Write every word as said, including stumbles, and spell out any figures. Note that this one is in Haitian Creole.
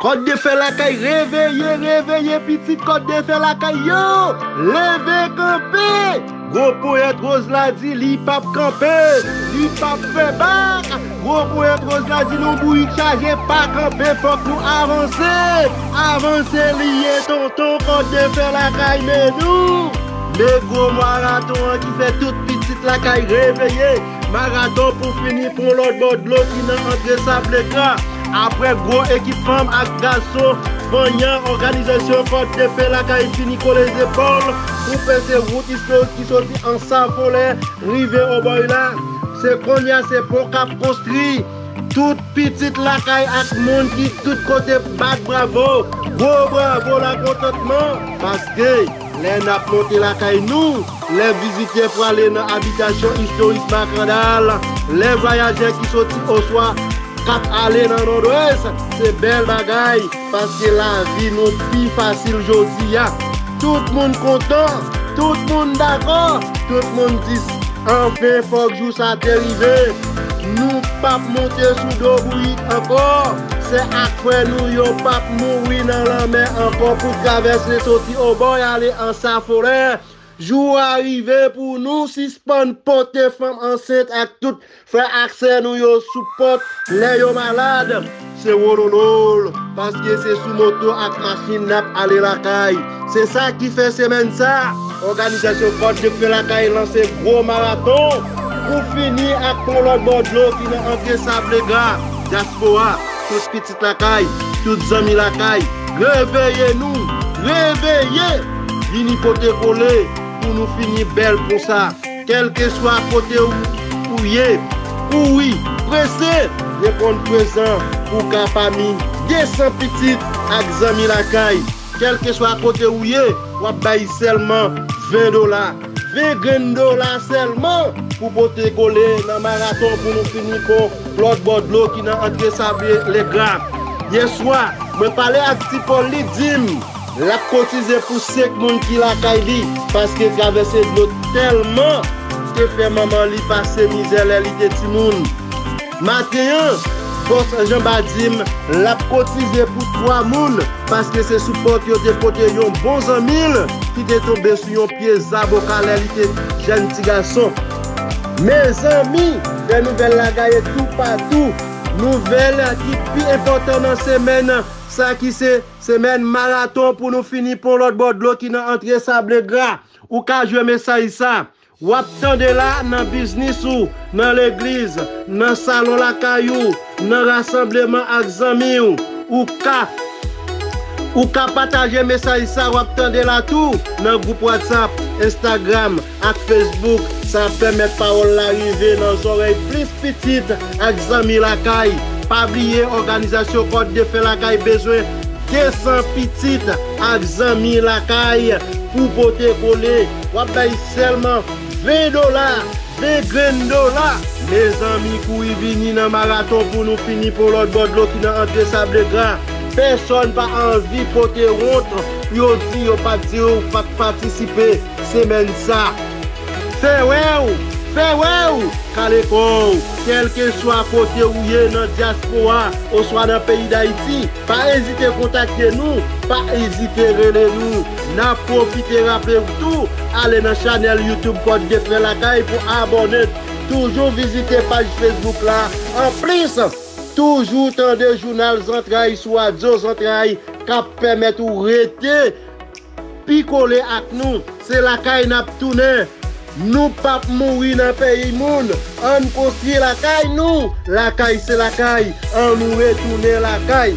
Kòt de fè lakay, reveye, reveye pitit Kòt de fè lakay yo! Leve kanpe! Gwo ponyèt Roz la di li p ap kanpe, li p ap fè bak. Gwo ponyèt Roz la di nou bourik chaje, pa kanpe, fòk nou avanse. Avanse li ye tonton, Kòt de fè lakay men nou. Men gwo maraton an ki fè tout pitit lakay reveye. Maraton pou fini pran lòt bò dlo ki nan antre Sablekra. Apre gwo ekip fanm ak gason vanyan, òganizasyon Kòt de Fè Lakay fini kole zepòl pou pèse wout istorik ki soti Ansafolè rive Obòy la. Se kounye a se pon k ap konstwi. Tout pitit lakay ak moun ki tout kote bat bravo. Gwo bravo lakontantman, paske lè n ap monte lakay nou, lè vizitè prale nan abitasyon istorik Makandal, lè vwayajè ki soti oswa k ap ale nan Nòdwès, se bèl bagay, paske lavi nou pi fasil jodi a. Tout moun kontan, tout moun dakò, tout moun di, anfen, fòk jou sa te rive. Nou p ap monte sou do bourik ankò. Sè ak frè nou yo p ap mouri nan lanmè ankò pou travèse soti Obòy ale Ansafolè. Jou a rive pou nou sispann pote fanm ansent ak tout frè ak sè nou yo sou pòt lè yo malad. Se wololol, paske se sou moto ak machin n ap ale lakay. Se sa ki fè semèn sa, òganizasyon Kòt de Fè Lakay lanse gwo maraton pou fini ak pon lòt bò dlo ki nan antre Sablekra. Dyaspora, tout pitit lakay, tout zanmi lakay, reveye nou, reveye! Vini pote kole pou nou fini bèl pon sa. Kèlkeswa kote ou, ou ye, kouri, prese, reponn prezan pou w ka pami de san pitit ak zanmi lakay. Kèlkeswa kote ou ye, w ap bay sèlman ven dola. Ven grenn dola sèlman pou pote kole nan maraton pou nou fini pon lòt bò dlo ki nan antre Sablekra. Yèswa, mwen pale ak Ti Pòl, li di m l ap kotize pou senk moun ki lakay li, paske travèse dlo tèlman te fè manman li pase mizè lè li te timoun. Maten an, bòs Janba di m l ap kotize pou twa moun, paske se sou pòt yo te pote yon bon zanmi l ki te tonbe sou yon pye zaboka lè li te jèn ti gason. Mezanmi, fè nouvèl la gaye toupatou. Nouvèl ki pi enpòtan nan semèn sa ki se semèn maraton pou nou fini pon lòt bò dlo ki nan antre Sablekra. Ou ka jwe mesaj sa. W ap tande la nan biznis ou, nan legliz, nan salon lakay ou, nan rasanbleman ak zanmi w. Ou ka, ou ka pataje mesaj sa w ap tande la tou nan gwoup WhatsApp, Instagram ak Facebook. Sa ap pèmèt pawòl la rive nan zòrèy plis pitit ak zanmi lakay. Pa bliye, òganizasyon Kòt de Fè Lakay bezwen de san pitit ak zanmi lakay pou pote kole. W ap bay sèlman ven dola, ven grenn dola. Mezanmi, kouri vini nan maraton pou nou fini pon lòt bò dlo ki nan antre Sablekra. Pèsòn pa anvi pote wont pou yo di yo pa t di w pa t patisipe semèn sa. Fè wè w, fè wè w, kale kò w, kèlkeswa kote ou ye nan dyaspora oswa nan peyi Dayiti, pa ezite kontakte nou, pa ezite rele nou. N ap pwofite raple w tou, ale nan chanèl YouTube Kòt de Fè Lakay pou abòne. Toujou vizite paj Facebook la. Anplis, toujou tande jounal Zantray sou Radyo Zantray k ap pèmèt ou rete pi kole ak nou. Se lakay n ap tounen. Nou p ap mouri nan peyi moun. Ann konstwi lakay nou. Lakay se lakay. Ann nou retounen lakay.